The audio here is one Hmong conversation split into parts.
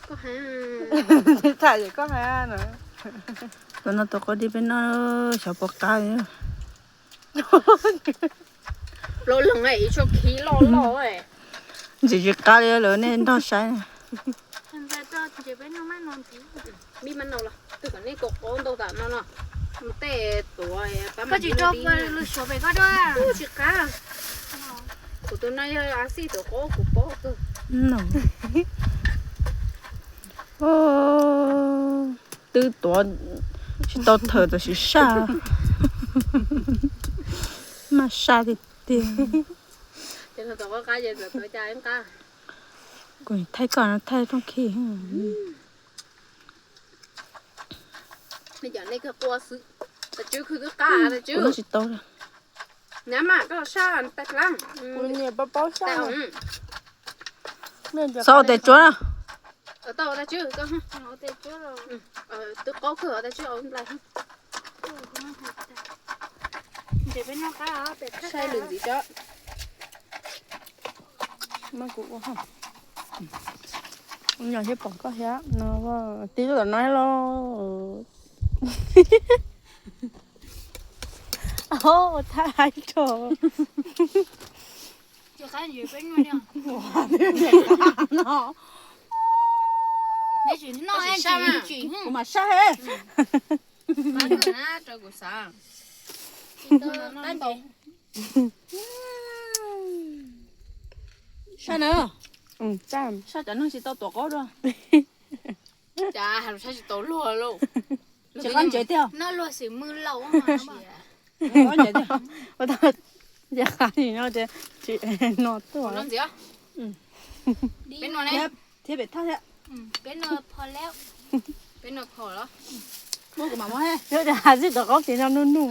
Koj hais, tham es koj hais no. Tus no tus qaub dib peb noj xyov puas qab li. Plaub leeg ib tshuab khib loj loj. Ntxim tsis qab li lawm nej nrog saib. Mib mab nau los twg kom nej kaum qaub ntau tam no no. Tej tuav pab mas tsis qab. Kuv tus no yog a xij tuav qaub kuv paub kawg. Twb tuav tsis tau thawm tam sim saj. Mas saj tiag tiag. Kuv thaij koj no thaij rooj khib. Kuv tsis tau. Xov ua tes tsuav na. Twb qaub kawg ua tes tsuav. Saib lwm ntxiv tso. Mas kuv ua, yog thiab pom koj thiab no, tib lub tom no los. Ua thaj haib rau. Kuv mam sab he. Sab na. Sab cov neeg tsis tau tuav qaub dua. Cas sab tsis tau luag lauj. Tsis qab ntsev tiag. Qab ntsev tiag. Ua tau, ces qab li no ces tsis no tuaj. Thiab pem thaj thiab. Peb no phom los. Muab kuv mam muab he. Yog tias xij tuav qaub ces no nuj nuj.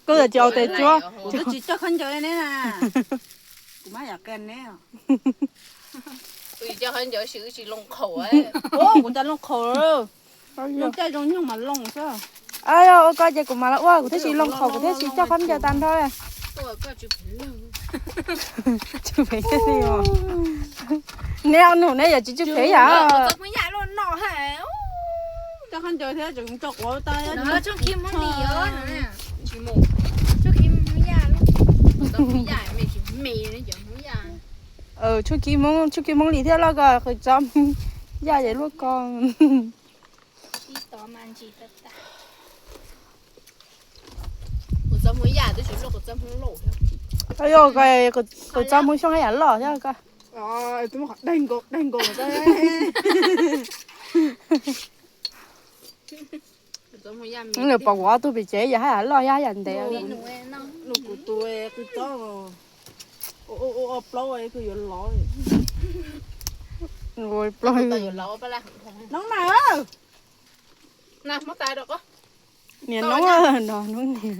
Koj yog tsis ua tes tsuav. Kuv twb tsis coj khaub ncaws ne na. Kuv mab yam qia ne. Kuv coj khaub ncaws tsis, wb tsis loo qhaum. Kuv cov loo qhaum. Loo caij zoo nyoog mas loo xwb. Ua koj ces kuv mam los ua, kuv thiaj tsis loo qhaum, kuv thiaj tsis coj khaub ncaws tag nrho. Tsw phem thiaj li os. Neb ob nus neb yam tsis tsw phem yam. Tshuaj khib Hmoob, tshuaj khib Hmoob Lis thiab loj ko, qhwv txob yaj ces luaj ko. Qhwv txob Hmoob Xyooj yam loj thiab ko. Lawv pom kuv ob tug pem tsev yam haj yam loj thiab yam ntev. Nws kuv tus qhwv txob plaub yuav lov. Plaub. Noob na. Niam noob no, noob niam.